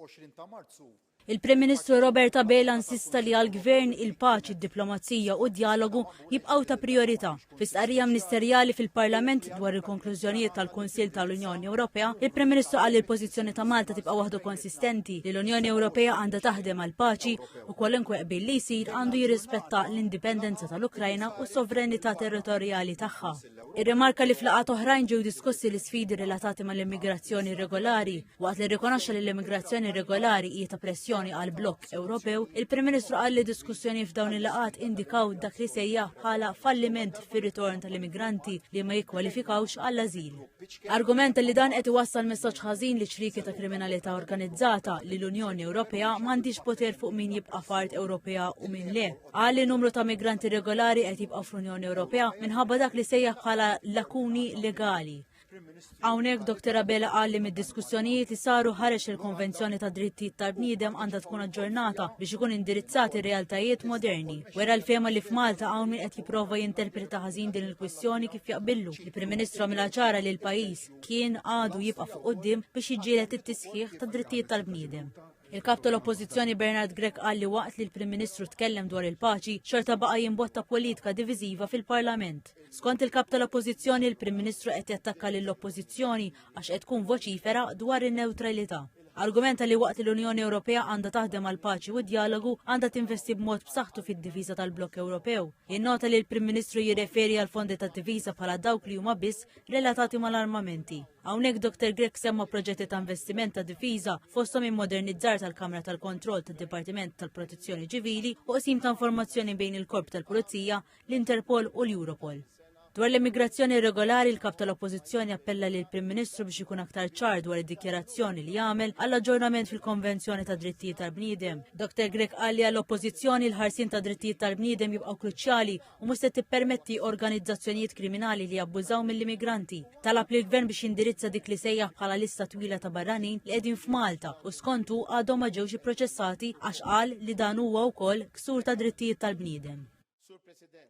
20 ta' Marzu. Il-Prim Ministru Robert Abela insista li għall-Gvern il-paċi, d-diplomazija u d-djalogu jibqgħu ta' prijorità. Fi stqarrija ministerjali fil-Parlament dwar il-konklużjonijiet tal-Kunsill tal-Unjoni Ewropea, il-Prim Ministru qal li l-pożizzjoni ta' Malta tibqa' waħda konsistenti li l-Unjoni Ewropea għandha taħdem għall-paċi u kwalunkwe qbil li jsir għandu jirrispetta l-indipendenza tal-Ukrajna u s-sovranità territorjali tagħha. Irrimarka li f'laqgħat oħrajn ġew diskussi l-isfidi relatati mal-immigrazzjoni irregolari. Waqt li rrikonoxxa li l-immigrazzjoni irregolari hi ta' pressjoni għal blokk Ewropew, il-Prim Ministru qal li diskussjoni f'dawn il-laqgħat indikaw dak li sejjaħ bħala falliment fir-ritorn tal-immigranti li ma jikkwalifikawx għall-ażil. Argumenta li dan qed iwassal messaġġ ħażin li ċriki ta' kriminalità organizzata li l-Unjoni Ewropea m'għandix poter fuq min jibqa' f'art Ewropea u min le. Qal li numru ta' migranti irregolari qed jibqgħu fl-Unjoni Ewropea minħabba dak li sejjaħ bħala lakuni legali. Hawnhekk Dr. Abela qal li mid-diskussjonijiet li saru ħareġ il-Konvenzjoni ta' Drittijiet tal-Bniedem għandha tkun aġġornata biex ikun indirizzati realtajiet moderni. Wera l-fehma li f'Malta hawn min qed jipprova jinterpreta ħażin din il-kwistjoni kif jaqbillu. Il-Prim Ministru għamilha ċara li l-pajjiż kien għadu jibqa' fuq quddiem biex jiġġieled it-tisħiħ tad-drittijiet tal-bniedem. Il-Kap tal-Oppożizzjoni Bernard Grech qal li waqt li l-Prim Ministru tkellem dwar il-paċi, xorta baqa' jimbotta politika diviżiva fil-Parlament. Skont il-Kap tal-Oppożizzjoni, il-Prim Ministru qed jattakka lill-Oppożizzjoni għax qed tkun voċifera dwar in-newtralità. Argumenta li waqt li l-Unjoni Ewropea għandha taħdem għal paċi u djalogu, għandha tinvesti b'mod b'saħħtu fid-difiża tal-blokk Ewropew. Jinnota li l-Prim Ministru jirreferi għal fondi tad-difiża bħala dawk li huma biss relatati mal-armamenti. Hawnhekk Dr. Grech semma proġetti ta' investiment ta' difiża fosthom immodernizzar tal-Kamra tal-Kontroll tad-Dipartiment tal-Protezzjoni Ċivili u qsim ta' informazzjoni bejn il-Korp tal-Pulizija, l-Interpol u l-Europol. Dwar l-immigrazzjoni irregolari, il-kap tal-Oppożizzjoni appella lil Prim Ministru biex ikun aktar ċar dwar id-dikjarazzjoni li jagħmel għall aġġornament fil-Konvenzjoni ta' Drittijiet tal-Bniedem. Dr. Grech qal li għall-Oppożizzjoni l-ħarsien ta' drittijiet tal-bniedem jibqgħu kruċjali u mhux se tippermetti organizzazzjonijiet kriminali li jabbużaw mill-immigranti. Talab lill-gvern biex jindirizza dik li sejjaħ bħala lista twila ta' barranin li qegħdin f'Malta u skontu għadhom ma ġewx ipproċessati għax qal li dan huwa wkoll ksur ta' drittijiet tal-bniedem. Sur President.